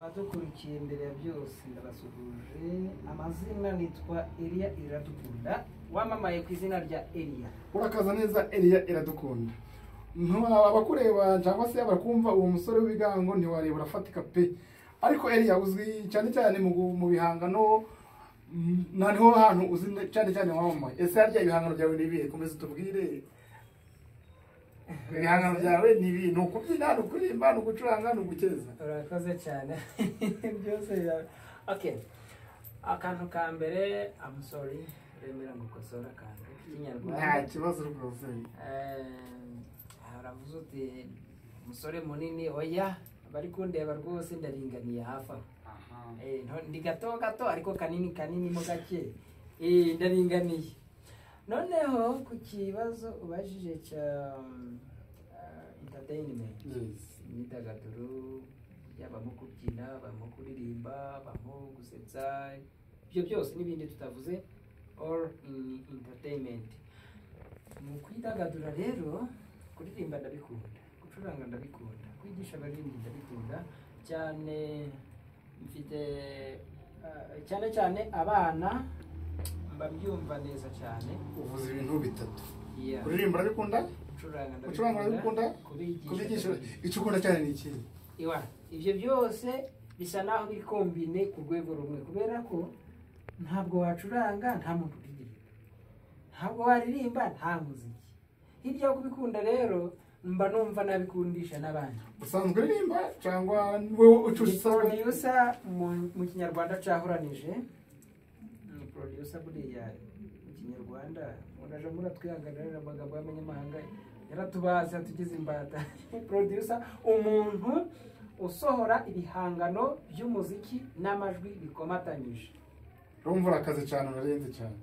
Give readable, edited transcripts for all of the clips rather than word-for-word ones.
Abadukurikiye, mbere ya byose ndabasuhuje. Amazina nitwa Eliya Iradukunda, wamamaye ku izina rya Eliya. Urakaza neza, Eliya Iradukunda. Abakureba cyangwa se abakumva, uwo musore w'ibigango ntiwareba, urafatika pe. Ariko Eliya, uzwi cyane cyane mu bihangano, nta niho hantu uzi cyane cyane wamamaye. Ese harya ibihangano byawe ni ibihe? Komeza utubwire, ibihangano byawe ni ibihe? Ni ukubyina, ni ukuririmba, ni ugucuranga, ni ugukeza? Urakoze cyane. Byose okay, akantu ka mbere, I'm sorry, remera ngo ukosore akantu k'ikinyarwanda. Nta kibazo rwose. Uravuze uti umusore munini. Oya, bari kundeba rwose ndaringaniye hafi aho. Ndi gato gato ariko kanini kanini mo gake. Ndaringaniye. Noneho ku kibazo ubajije cya entertainment, imyidagaduro, yabamo kubyina, bamo kuririmba, bamo gusetsa, ibyo byose n'ibindi tutavuze, all in entertainment. Mu kwidagadura rero, kuririmba ndabikunda, gucuranga ndabikunda, kwigisha abaririmbyi ndabikunda cyane. Mfite cyane cyane abana, mbabyumva neza cyane. Uvuze ibintu bitatu. Kuririmba urabikunda? Gucuranga. Gucuranga urabikunda? Kubigisha. Kubigisha. Ndabikunda. Icyo ukunda cyane ni ikihe? Iwa ibyo byose bisa naho biri combine ku rwego rumwe, kubera ko ntabwo wacuranga nta muntu uririmba, ntabwo waririmba nta muziki. Hirya yo kubikunda rero, mba numva nabikundisha n'abandi. Usanzwe uririmba cyangwa wowe uca Ni usanzwe? Producer mu Kinyarwanda cahuranije, ni producer. Buriya mu Kinyarwanda muraje muratwihanganira, amagambo y'abanyamahanga yaratubaze, atugize imbata. Producer, umuntu usohora ibihangano by'umuziki n'amajwi bikomatanyije. Urumva urakaze cyane, urarenze cyane,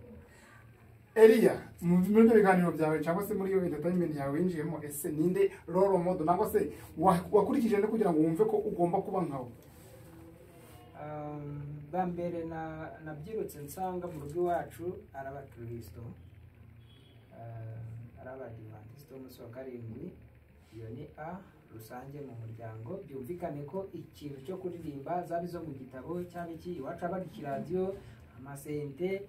Eliya. Muri ibyo biganiro byawe cyangwa se muri iyo entertainment yawe winjiyemo, ese ninde role model nangwa se wakurikije no kugira ngo wumve ko ugomba kuba nkawe? Bwa mbere nabyirutse nsanga mu rugo iwacu ari abakirisito, ari abadivantisito umunsi wa karindwi. Iyo ni a rusange mu muryango. Byumvikane ko ikintu cyo kuririmba, zaba izo mu gitabo cyaba iki, iwacu habaga ikiradiyo, amasente,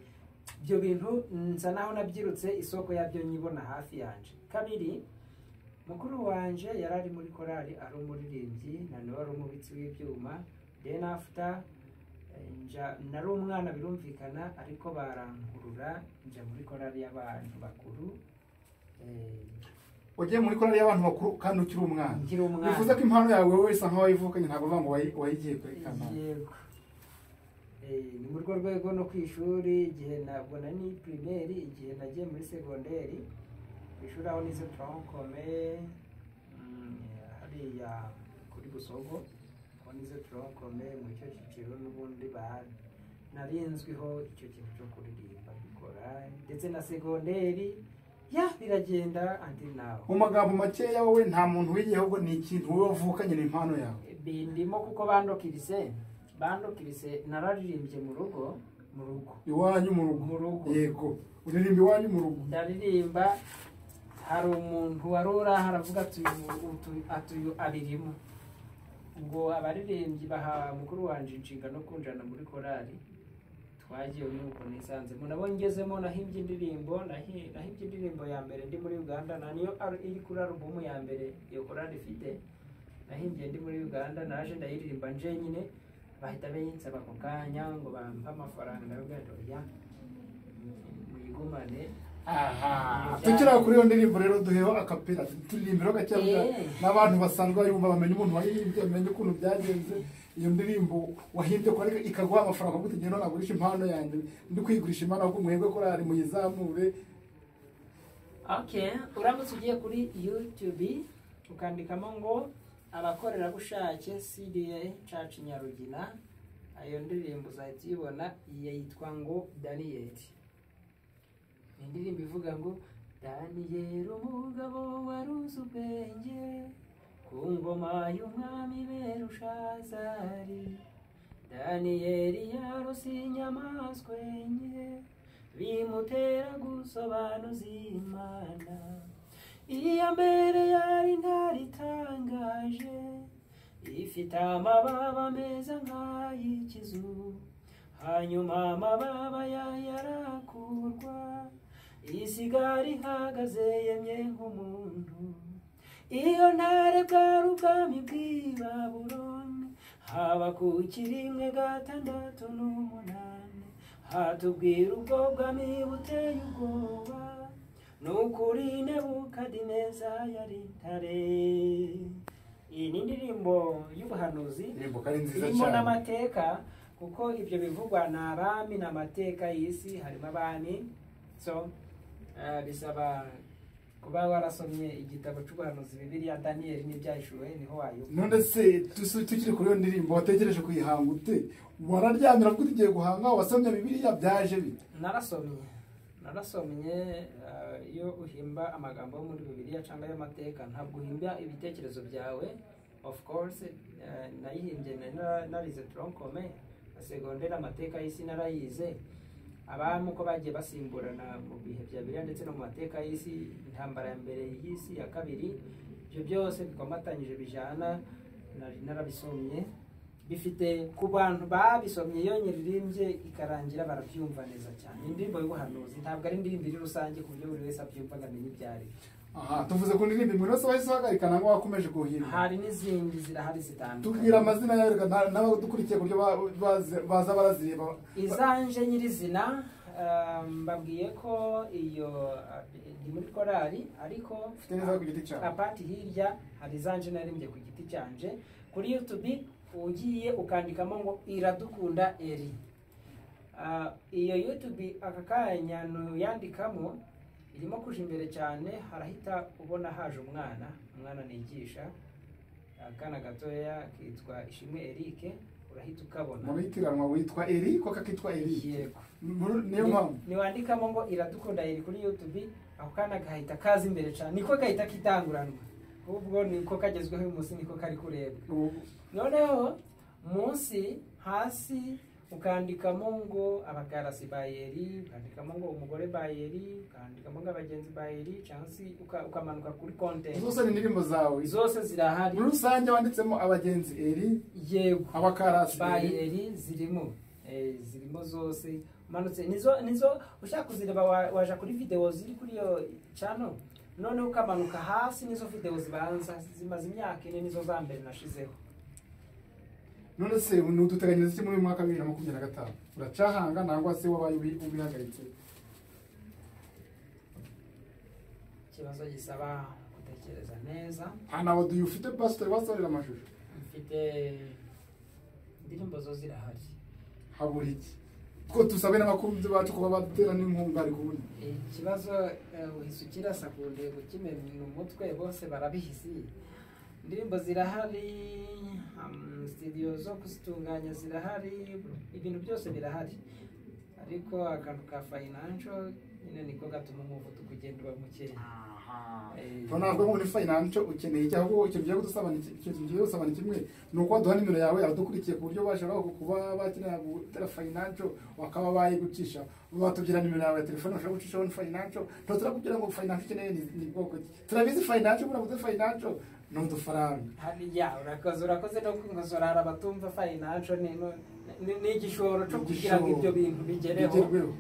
ibyo bintu nsa naho nabyirutse isoko yabyo nyibona hafi yanje. Kabiri, mukuru wanje yari ari muri korali, ari umuririmbyi, na nawe ari umubitsi w'ibyuma. Then after nja, nari umwana birumvikana, ariko barankurura nja muri korali y'abantu bakuru. Wagiye muri korali y'abantu bakuru kandi ukiri umwana? Nkiri umwana. Bivuze ko impano yawe wowe isa nkaho wayivukanye, ntabwo uvuga ngo wayigiye kuri kanaka. Yego. Ni muri urwo rwego no ku ishuri, igihe ntabwo nari primaire, igihe nagiye muri segonderi, ku ishuri aho nize tronc commun, hariya kuri Busogo aho nize tronc commun, mu icyo cyiciro n'ubundi narinzwiho icyo kintu cyo kuririmba, bikora ndetse na segonderi ya biragenda until now. Mu magambo makeya, wowe nta muntu wigiye, ahubwo ni ikintu wowe wavukanye, ni impano yawe. Bindimo kuko bandokirise, nararirimbye mu rugo, mu rugo. Iwanyu mu rugo? Mu rugo. Yego, uririmba iwanyu mu rugo? Ndaririmba. Hari umuntu wari uri aho aravuga ati uyu abirimo. Ubwo abaririmbyi baha mukuru wanje inshingano kunjana muri korali. Twagiye, nuko nisanzemo nabo ngezemo. Nahimbye indirimbo, nahimbye indirimbo ya mbere ndi muri Uganda, na niyo iri kuri alubumu ya mbere iyo korali ifite. Nahimbye ndi muri Uganda, naje ndayiririmba nje nyine, bahita bayinsaba ako kanya ngo bampe amafaranga. Ndavuga nti oya, muyigumane. Aha tukiri aho kuri iyo ndirimbo rero, duheho a cappella, turirimbiro gake n'abantu basanzwe bayumva bamenye umuntu wayirimbye, bamenye ukuntu byagenze. Iyo ndirimbo wahimbye ko ariko ikaguha amafaranga gute? Ngendo nagurisha impano yanjye, ndi kwigurisha impano, ahubwo muhebwe korali muyizamure. Okay, uramutse ugiye kuri YouTube ukandikamo ngo abakorerabushake CDA Church Nyarugina, iyo ndirimbo uzahita uyibona. Yitwa ngo Daniyeli. Ni indirimbo ivuga ngo: Daniyeli, umugabo wari uzi ubwenge ku ngoma y'umwami Berushazari, Daniyeli yarose inyamaswa enye, bimutera gusobanuza Imana. Iya mbere yari intare itangaje. Ifite amababa meza nk'ay'ikizu, hanyuma amababa yayo arakurwa, isigara ihagaze yemye nk'umuntu. Iyo ntare bwari ubwami bw'i Babuloni, haba ku kirimwe 6 n'8, hatubwira ubwo bwami buteye ubwoba, n'ukuri Nebukadineza yari intare. Iyi ni indirimbo y'ubuhanuzi, irimo n'amateka, kuko ibyo bivugwa ni abami n'amateka y'isi, harimo abami. So bisaba kuba warasomye igitabo cy'ubuhanuzi Bibiliya, Daniel n'ibyahishuwe, niho wayumva. None se tukiri kuri iyo ndirimbo, watekereje kuyihanga ute? Wararyamira kuko ugiye guhanga, wasomye Bibiliya, byaje bite? Narasomye. Iyo uhimba amagambo yo muri Bibiliya cyangwa y'amateka, ntabwo uhimba ibitekerezo byawe. Of course nayihimbye narize tronc commun na secondaire, amateka y'isi narayize, abami uko bagiye basimburana mu bihe bya Bibiliya ndetse no mu mateka y'isi, intambara ya mbere y'isi, ya kabiri, ibyo byose bikomatanyije bijana, nari narabisomye. Bifite ku bantu babisomye, iyo nyiririmbye ikarangira barabyumva neza cyane. Indirimbo y'ubuhanuzi ntabwo ari indirimbo iri rusange ku buryo buri wese abyumva ngo amenye ibyo ari byo. Aha tuvuze ku ndirimbo imwe wese wahise uhagarika nangwa wakomeje kuhimba? Hari n'izindi zirahari zitandukanye. Tubwira amazina yayo n'abadukurikiye ku buryo baza barazireba. Izanje nyirizina mbabwiye ko iyo ndi muri korali, ariko ufite neza ku giti cyawe. Apati hirya hari izanje naririmbye ku giti cyanje. Kuri YouTube ugiye ukandikamo ngo Iradukunda Eri, iyo YouTube aka kanya nuyandikamo irimo kuja imbere cyane, harahita ubona haje umwana nigisha, akana gatoya kitwa Ishimwe Eric, urahita ukabona. Mu bitiranwa witwa Eri ko kakitwa Eri? Yego. Niyo mpamvu niwandikamo ngo Iradukunda Eri kuri YouTube, ako kana gahita kaza imbere cyane, niko gahita kitanguranwa, ubwo niko kagezweho uyu munsi, niko kari kurebwa. Noneho munsi hasi ukandikamo ngo abakarasi ba Eri, ukandikamo ngo umugore ba Eri, ukandikamo ngo abagenzi ba Eri, cyangwa se ukamanuka kuri content. Zose ni indirimbo zawe? Zose zirahari. Muri rusange wanditsemo abagenzi Eri? Yego. Abakarasi ba Eri zirimo, zirimo zose. Umanutse nizo ushaka kuzireba waja kuri video ziri kuri iyo channel, noneho ukamanuka hasi nizo video zibanza zimaze imyaka 4, nizo za mbere nashizeho. None se nuduteganyiriza iki muri mwaka 2025? Uracahanga nangwa se wabaye ubihagaritse? Ikibazo gisaba gutekereza neza. Nta nawe ufite pastor wasorera amashusho? Mfite indirimbo zo zirahari. Habura iki? Ko tusabe n'abakunzi bacu kuba batera n'inkunga ariko ubundi ikibazo uhise ukirasa ku ntego kimena umutwe, bose barabihisi. Indirimbo zirahari, studio zo kuzitunganya zirahari, ibintu byose birahari, ariko akantu ka financial nyine niko gatuma umuvuduko ugenda uba mukeya. Ntabwo muri financial ukeneye iki, ahubwo ikintu ugiye gusaba ni ikintu ugiye gusaba ni kimwe, ni uko waduha nimero yawe abadukurikiye ku buryo bashobora kuba bakenera gutera financial bakaba bayigucisha. Batubwira nimero yawe ya telefone ushobora gucishaho ni financial. Turakubwira ngo financial ukeneye ni bwoko ki? Turabizi financial, murabuze financial ni udufaranga. Hariya urakoze no kunkosora, hari abatumva financial ni igishoro cyo kugira ngo ibyo bintu bigereho.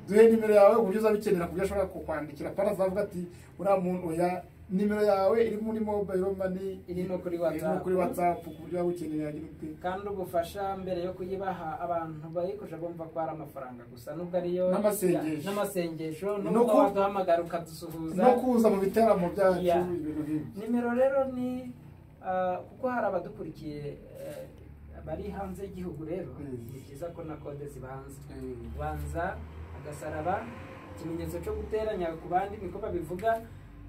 Duhe nimero yawe ku buryo uzabikenera, ku buryo ashobora kukwandikira pana azavuga ati uriya muntu oya, nimero yawe iri muri mobile money, iri no kuri WhatsApp, kuri WhatsApp ku buryo wabukenera yagira ute. Kandi ubufasha mbere yo kuyibaha abantu bayikoje bumva ko ari amafaranga gusa, nubwo ariyo n'amasengesho, nubwo waduhamagara ukadusuhuza no kuza mu biteramo byacu, ibintu nk'ibyo. Nimero rero ni kuko hari abadukurikiye bari hanze y'igihugu, rero ni byiza ko na kode zibanza. Banza agasaraba, ikimenyetso cyo guteranya ku bandi niko babivuga,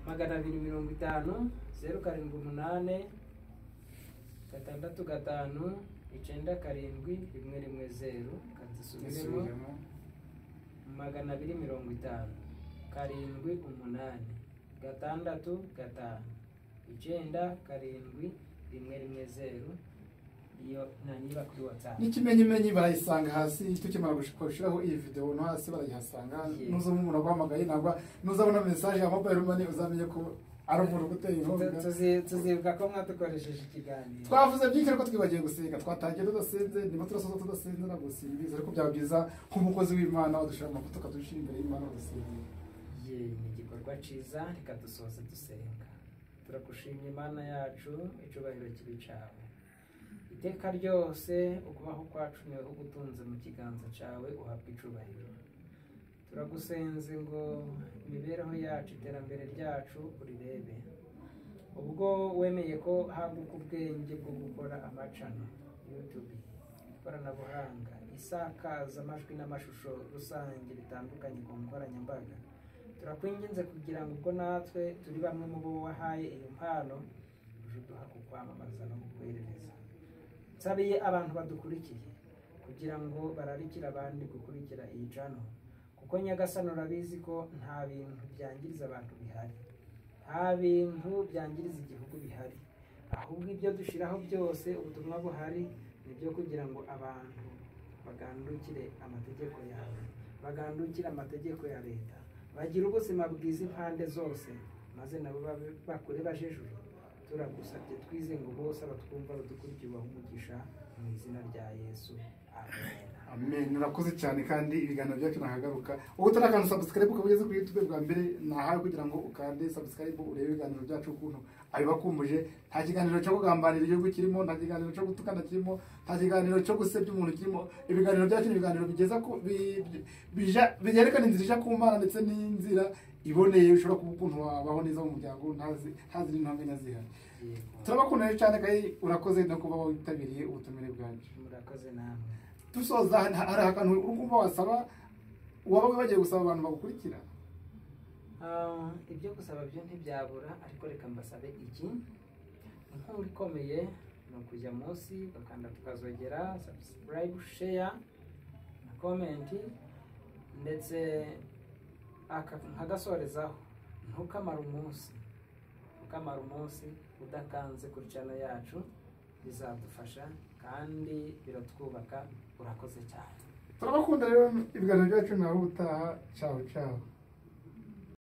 250 078 6 5 9 7 1 1 0. Kadusubiremo 250 7 8 6 5 9 7 1 1 0. Iyo naniba kuri WhatsApp. N'ikimenyimenyi barayisanga hasi, tukimara gushiraho iyi video no hasi barayihasanga. Nuza umuntu aguhamagaye nangwa nuzabona message ya mobile money uzamenye ko Ari umuntu uguteye inkunga. Tuzibuka ko mwadukoresheje ikiganiro. Twavuze byinshi ariko twibagiwe gusenga. Twatangiye tudasenze, niba turasoza tudasenze ntabwo simbizi, ariko byaba byiza nk'umukozi w'Imana wadushira amavuta ukadushyira imbere y'Imana udusenga. Ye, ni igikorwa cyiza, reka dusoze dusenga. Turagushimye Imana yacu, icyubahiro kibi cyawe iteka ryose. Ukubaho kwacu niwe ugutunze mu kiganza cyawe, uhabwa icubahiro. Turagusenze ngo imibereho yacu, iterambere ryacu urirebe. Ubwo wemeye ko haguka ubwenge bwo gukora amacano YouTube, ikoranabuhanga, isakaza amajwi n'amashusho rusange bitandukanye ku nkoranyambaga, turakwinginze kugira ngo ubwo natwe turi bamwe mu bo wahaye iyo mpano, uje uduha kukwamamaza no kukwerereza. Nsabiye abantu badukurikiye kugira ngo bararikire abandi gukurikira iyi channel, kuko Nyagasani urabizi ko nta bintu byangiriza abantu bihari, nta bintu byangiriza igihugu bihari, ahubwo ibyo dushiraho byose, ubutumwa buhari nibyo kugira ngo abantu bagandukire amategeko yawe, bagandukire amategeko ya leta, bagira ubuzima bwiza impande zose, maze nabo bakure bajejuru. Turagusabye twize ngo bose abatwumva badukurikiye ubahe umugisha mu izina rya Yesu, amen. Amen. Urakoze cyane, kandi ibiganiro byacu nakagaruka. Ubu utarakanda subscribe ukaba ugeze kuri YouTube bwa mbere, nahawe kugira ngo ukande subscribe urebe ibiganiro byacu ukuntu abibakumbuje. Nta kiganiro cyo kugambanira igihugu kirimo, nta kiganiro cyo gutukana kirimo, nta kiganiro cyo gusebya umuntu kirimo. Ibiganiro byacu ni ibiganiro bigeza ku byerekana inzira ija ku Mana ndetse n'inzira iboneye ushobora kuba ukuntu wabaho neza mu muryango, ntazi n'intonganya zihari. Turabakunda cyane kandi urakoze no kuba witabiriye ubutumire bwacu. Murakoze namwe. Dusoza, hari akantu urumva wasaba waba wibagiwe gusaba abantu bagukurikira? Ibyo gusaba byo ntibyabura, ariko reka mbasabe iki: inkunga ikomeye ni ukujya munsi ugakanda tukazogera, subscribe, share na comment, ndetse nkagasorezaho, ntukamara umunsi udakanze kuri channel yacu, bizadufasha kandi biratwubaka. Urakoze cyane. Turabakunda rero, ibiganiro byacu naho ubutaha. Ciao ciao.